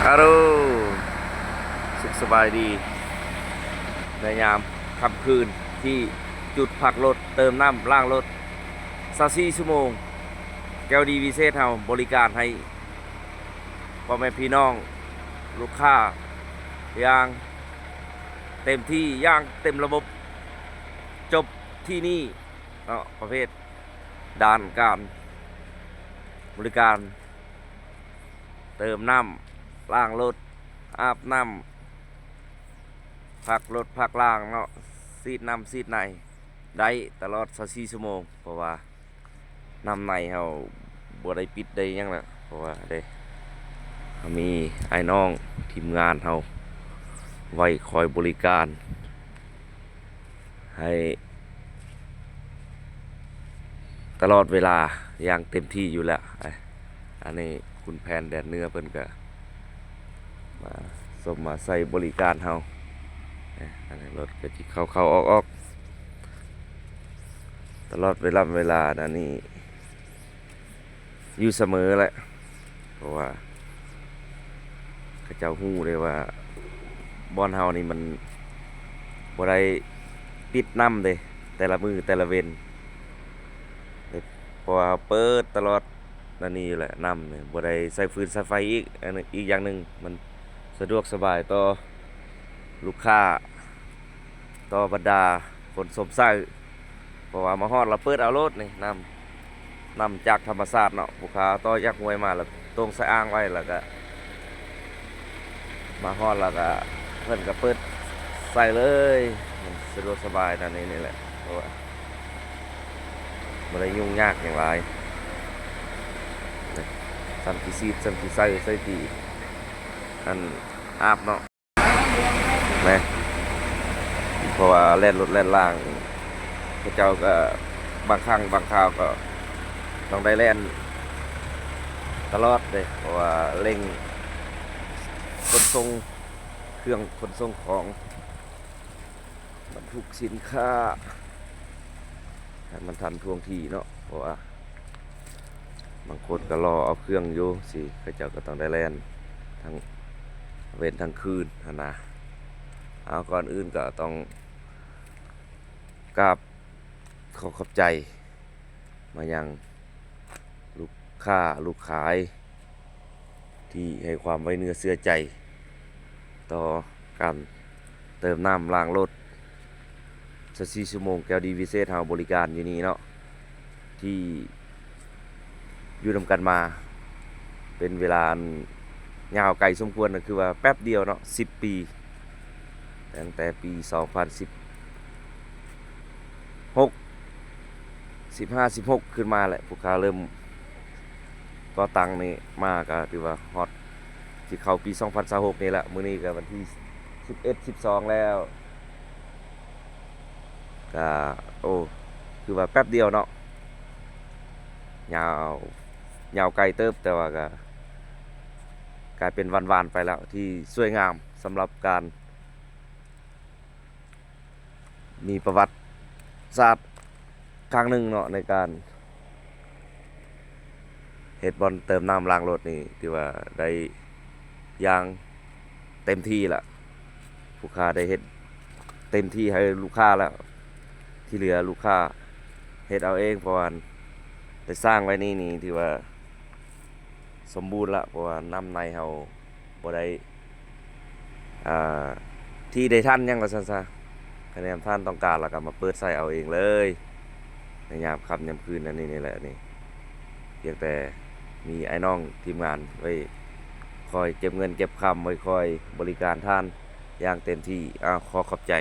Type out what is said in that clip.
ອາໂລ ສຸກສະບາຍດີ ໃນຍາມຄ່ຳຄືນ ທີ່ຈຸດພັກລົດ ເຕີມນ້ຳລ້າງລົດ ຊາວສີ່ຊົ່ວໂມງ. ແກ້ວດີວິເສດເຮົາບໍລິການໃຫ້ພໍ່ແມ່ພີ່ນ້ອງ ລູກຄ້າຢ່າງເຕັມທີ່ ຢ່າງເຕັມລະບົບ ຈົບທີ່ນີ້ເນາະ ປະເພດດ້ານການບໍລິການ ເຕີມນ້ຳ ລ້າງລົດ ອາບນ້ຳ ພັກລົດພັກລ້າງເນາະ ສີດນ້ຳສີດໃນ ໄດ້ຕະຫຼອດຊາວສີ່ຊົ່ວໂມງ ເພາະວ່ານ້ຳໃນເຮົາບໍ່ໄດ້ປິດໄດ້ຫຍັງລະ ເພາະວ່າເດ້ ເຮົາມີອ້າຍນ້ອງທີມງານເຮົາໄວ້ຄອຍບໍລິການ ໃຫ້ຕະຫຼອດເວລາຢ່າງເຕັມທີ່ຢູ່ແລ້ວ. ອັນນີ້ຄຸນແຜນແດນເໜືອເພິ່ນກະມາຊົມມາໃຊ້ບໍລິການເຮົາ. ອັນນີ້ລົດກະຊິເຂົ້າໆອອກໆ ຕະຫຼອດເວລາ ເວລາອັນນີ້ ຢູ່ສະເໝີແຫຼະ ເພາະວ່າເຂົາເຈົ້າຮູ້ເດ້ວ່າ ບ່ອນເຮົານີ້ມັນບໍ່ໄດ້ປິດນ້ຳເດ້ ແຕ່ລະມື້ແຕ່ລະເວັນ ເພາະວ່າເຮົາເປີດຕະຫຼອດ ອັນນີ້ຢູ່ແຫຼະ ນ້ຳນີ້ບໍ່ໄດ້ໃຊ້ຟືນໃຊ້ໄຟອີກ. ອັນນີ້ອີກຢ່າງໜຶ່ງ ມັນສະດວກສະບາຍຕໍ່ລູກຄ້າ ຕໍ່ບັນດາຄົນຊົມໃຊ້ ເພາະວ່າມາຮອດລະເປີດເອົາໂລດນີ້ ນ້ຳ ນ້ຳຈາກທຳມະຊາດເນາະ ຜູ້ຄ້າຕໍ່ຈາກຫ້ວຍມາລະຕົງໃສ່ອ່າງໄວ້ ລະກະມາຮອດລະກະເພິ່ນກະເປີດໃສ່ເລີຍ ມັນສະດວກສະບາຍແນວນີ້ນີ້ແຫຼະ ເພາະວ່າບໍ່ໄດ້ຫຍຸ້ງຍາກຫຍັງຫຼາຍ ສ່ຳຂີ້ສີດ ສ່ຳຂີ້ໃສ່ ໃສ່ຂີ້ອັນອາບເນາະ. ແມ່ນ ເພາະວ່າແລ່ນລົດແລ່ນລາງ ເຂົາເຈົ້າກໍບາງຄັ້ງບາງຄາວກໍຕ້ອງໄດ້ແລ່ນຕະຫຼອດເດ້ ເພາະວ່າເລັ່ງຂົນສົ່ງເຄື່ອງ ຂົນສົ່ງຂອງ ບັນທຸກສິນຄ້າ ໃຫ້ມັນທັນທ່ວງທີເນາະ ເພາະວ່າບາງຄົນກໍລໍເອົາເຄື່ອງຢູ່ຊີ້ ເຂົາເຈົ້າກໍຕ້ອງໄດ້ແລ່ນທັງເວັນທັງຄືນຫັ້ນນະ. ເອົາ ກ່ອນອື່ນກໍຕ້ອງກາບຂໍຂອບໃຈມາຍັງລູກຄ້າລູກຂາຍ ທີ່ໃຫ້ຄວາມໄວ້ເນື້ອເຊື່ອໃຈຕໍ່ການເຕີມນ້ຳລ້າງລົດ ຊາວສີ່ຊົ່ວໂມງ. ແກ້ວດີວິເສດເຮົາບໍລິການຢູ່ນີ້ເນາະ ທີ່ຢູ່ນຳກັນມາເປັນເວລາອັນຍາວໄກສົມຄວນ ກໍຄືວ່າແປັບດຽວເນາະ ສິບປີ ຕັ້ງແຕ່ປີສອງພັນສິບຫົກ ສິບຫ້າ ສິບຫົກ ຂຶ້ນມາແຫຼະ ຜູ້ຄ້າເລີ່ມກໍ່ຕັ້ງນີ້ມາ ກໍຖືວ່າຮອດ ຊິເຂົ້າປີສອງພັນຊາວຫົກນີ້ແຫຼະ ມື້ນີ້ກໍວັນທີສິບເອັດ ສິບສອງແລ້ວ ກໍ ໂອ້ ຄືວ່າແປັບດຽວເນາະ ຍາວ ຍາວໄກເຕີບ ແຕ່ວ່າກໍກາຍເປັນວັນວານໄປແລ້ວ ທີ່ສວຍງາມສຳລັບການ ມີປະຫວັດສາດຄັ້ງໜຶ່ງເນາະ ໃນການເຮັດບ່ອນເຕີມນ້ຳລ້າງລົດນີ້ ຖືວ່າໄດ້ຢ່າງເຕັມທີ່ລະ ລູກຄ້າໄດ້ເຮັດເຕັມທີ່ໃຫ້ລູກຄ້າແລ້ວ ທີ່ເຫຼືອລູກຄ້າເຮັດເອົາເອງ ເພາະວ່າໄດ້ສ້າງໄວ້ນີ້ນີ້ ຖືວ່າສົມບູນລະ ເພາະວ່ານ້ຳໃນເຮົາ ບໍ່ໄດ້ ອ່າ ທີ່ໄດ້ທັນຫຍັງວ່າຊັ້ນຊະ ຄັນແມ່ນທ່ານຕ້ອງການລະກະມາເປີດໃຊ້ເອົາເອງເລີຍ ໃນຍາມຄ່ຳຍາມຄືນອັນນີ້ນີ້ແຫຼະນີ້ ພຽງແຕ່ມີອ້າຍນ້ອງທີມງານໄວ້ຄອຍເກັບເງິນເກັບຄຳ ໄວ້ຄອຍບໍລິການທ່ານຢ່າງເຕັມທີ່. ອ້າວ ຂໍຂອບໃຈ.